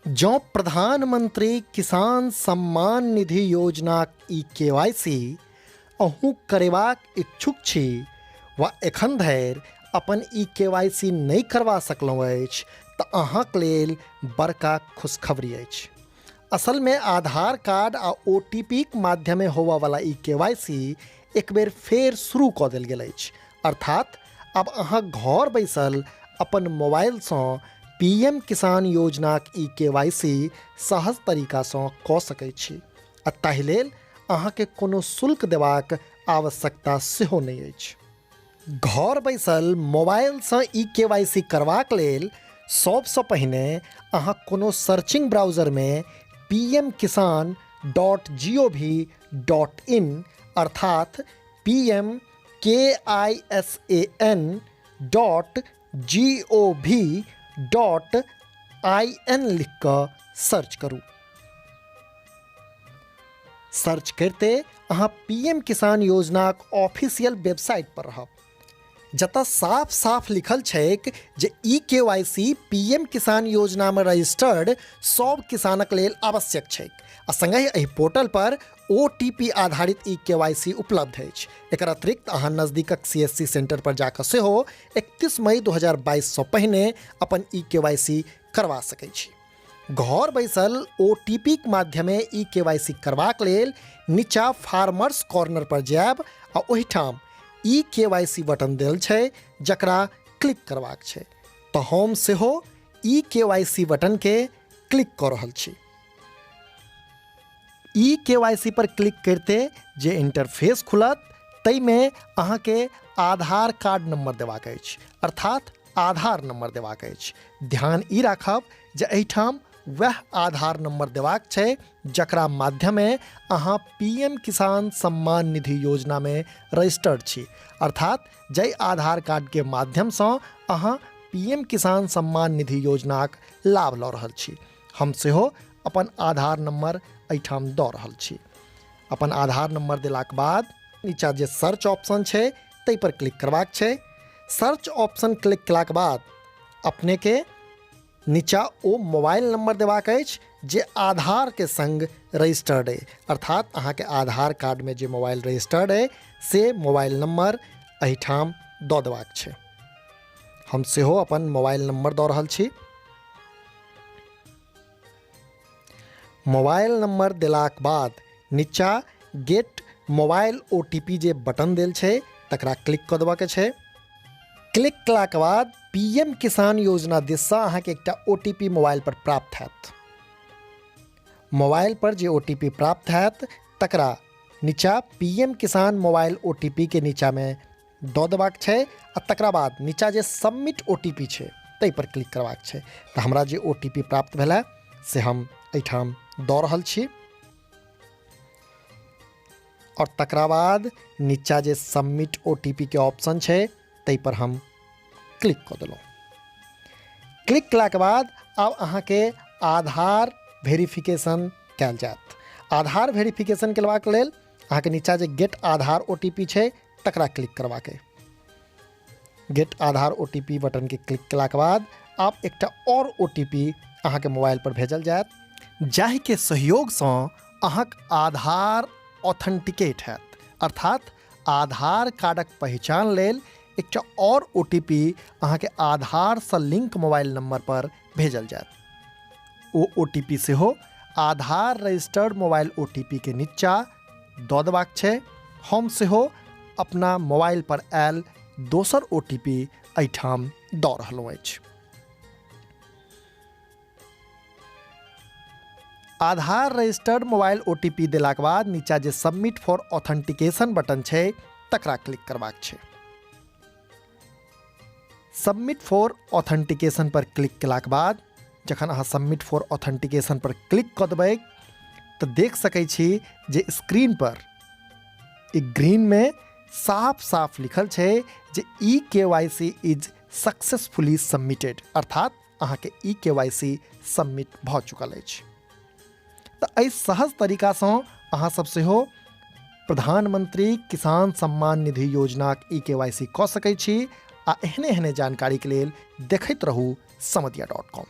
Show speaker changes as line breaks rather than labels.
जँ प्रधानमंत्री किसान सम्मान निधि योजनाक ई के वाई सी अहूँ करेबाक इच्छुक छी वा एखन धरि अपन ई के वाई सी नहि करबा सकलहुँ अछि तऽ अहाँक लेल बड़का खुशखबरी अछि। असलमे आधार कार्ड आ ओ टी पी क माध्यमे होबयवला ई के वाई सी एक बेर फेर शुरू कऽ देल गेल अछि। अर्थात आब अहाँ घर बैसल अपन मोबाइलसँ पी एम किसान योजनाक ई के वाई सी सहज तरीकासँ कऽ सकैत छी आ ताहि लेल अहाँके कोनो शुल्क देबाक आवश्यकता सेहो नहि अछि। घर बैसल मोबाइलसँ ई के वाई सी करबाक लेल सभसँ पहिने अहाँ कोनो searching ब्राउजरमे P M Kisan dot G O V dot in अर्थात P M K I S A N dot G O V dot I N लिखि कऽ सर्च करू। सर्च करिते अहाँ पी एम किसान योजनाक ऑफिशियल वेबसाइट पर रहब, जतऽ साफ साफ लिखल छैक जे ई के वाई सी पी एम किसान योजनामे रजिस्टर्ड सभ किसानक लेल आवश्यक छैक आ सङ्गहि एहि पोर्टल पर ओ टी पी आधारित ई के वाई सी उपलब्ध अछि। एकर अतिरिक्त अहाँ नजदीकक सी एस सी सेंटर पर जाकऽ सेहो 31 मई 2022 सँ पहिने अपन ई के वाई सी करवा सकैत छी। घर बैसल ओ टी पी क माध्यमे ई के वाई सी करबाक लेल नीचा फार्मर्स कॉर्नर पर जायब आ ओहिठाम ई के वाई सी बटन देल छै जकरा क्लिक करबाक छै। तऽ हम सेहो ई के वाई सी बटन के क्लिक कऽ रहल छी। ई के वाई सी पर क्लिक करिते जे इंटरफेस खुलत ताहिमे अहाँके आधार कार्ड नंबर देबाक अछि, अर्थात आधार नंबर देबाक अछि। ध्यान ई राखब जे एहिठाम वएह आधार नंबर देबाक छै जकरा माध्यमे अहाँ पी एम किसान सम्मान निधि योजनामे रजिस्टर्ड छी, अर्थात जाहि आधार कार्डके माध्यमसँ अहाँ पी एम किसान सम्मान निधि योजनाक लाभ लऽ रहल छी। हम सेहो अपन आधार नंबर एहिठाम दऽ रहल छी। अपन आधार नंबर देलाक बाद नीचा जे सर्च ऑप्शन छै ताहि पर क्लिक करबाक छै। सर्च ऑप्शन क्लिक केलाक बाद अपनेके नीचा ओ मोबाइल नंबर देबाक अछि जे आधारके संग रजिस्टर्ड अइ, अर्थात अहाँके आधार कार्डमे जे मोबाइल रजिस्टर्ड अइ से मोबाइल नंबर एहिठाम दऽ देबाक छै। हम सेहो अपन मोबाइल नंबर दऽ रहल छी। मोबाइल नंबर देलाक बाद नीचा get mobile O T पी जे बटन देल छै तकरा क्लिक कऽ देबऽके छै। क्लिक केलाके बाद पी एम किसान योजना दिससँ अहाँके एकटा ओ टी पी मोबाइल पर प्राप्त हैत। मोबाइल पर जे ओ टी पी प्राप्त हैत तकरा नीचा P M Kisan mobile O T पी के नीचामे दऽ देबाक छै आ तकरा बाद नीचा जे सबमिट ओ टी पी छै ताहिपर क्लिक करबाक छै। तऽ हमरा जे ओ टी पी प्राप्त भेलै से हम एहिठाम दऽ रहल छी आओर तकरा बाद नीचा जे सबमिट ओ टी पी के ऑप्शन छै ताहिपर हम क्लिक कऽ देलहुँ। क्लिक केलाके बाद आब अहाँके आधार वेरिफिकेशन कयल जायत। आधार वेरिफिकेशन करबाक लेल अहाँके नीचा जे गेट आधार ओ टी पी छै तकरा क्लिक करबाक अइ। गेट आधार ओ टी पी बटनके क्लिक केलाके बाद आब एकटा आओर ओ टी पी अहाँके मोबाइल पर भेजल जायत, जाहिके सहयोगसँ अहाँक आधार ऑथेंटिकेट हैत, अर्थात आधार कार्डक पहिचान लेल एकटा आओर ओ टी पी अहाँके आधारसँ लिंक मोबाइल नंबर पर भेजल जायत। ओ ओ टी पी सेहो Aadhaar registered mobile O T पी के नीचा दऽ देबाक छै। हम सेहो अपना मोबाइल पर आयल दोसर ओ टी पी एहिठाम दऽ रहलहुँ अछि। Aadhaar registered mobile O T पी देलाक बाद नीचा जे सबमिट फॉर ऑथेंटिकेशन बटन छै तकरा क्लिक करबाक छै। Submit for authentication per click केलाक बाद जखन अहाँ submit for authentication per click कऽ देबै तऽ देख सकै छी जे स्क्रीन पर ई ग्रीन में साफ साफ लिखल छै जे ई के Y C is successfully submitted, अर्थात अहाँके ई के वाई सी सबमिट भऽ चुकल अछि। तऽ एहि सहज तरीकासँ अहाँ सब सेहो प्रधानमंत्री किसान सम्मान निधि योजनाक ई के वाई सी कऽ सकै छी आ एहने एहने जानकारीके लेल देखैत रहू समदिया डॉट कॉम।